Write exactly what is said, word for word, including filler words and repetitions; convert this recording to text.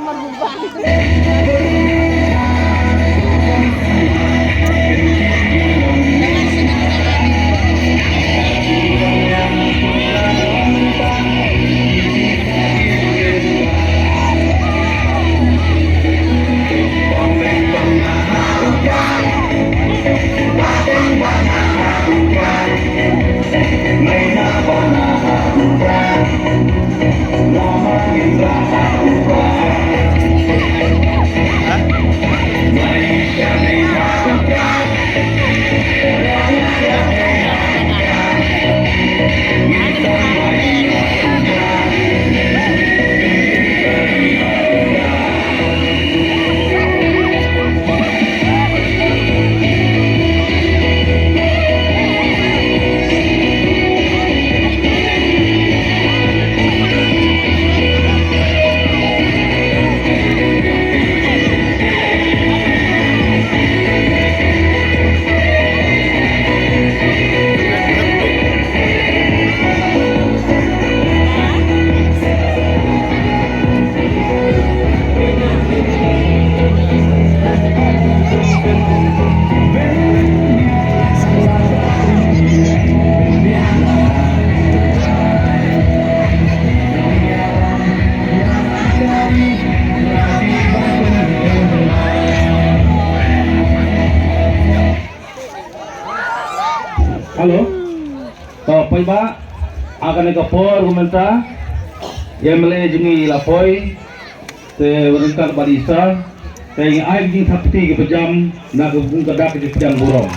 Hello. To, paidbah, ha kane ka por mynta, ïa M L A jong ngi la poi, te u ryngkat bad i Sir, te ngi ai ka jingthap kti kaba jam na ka bun ka dak ka jingpdiang burom.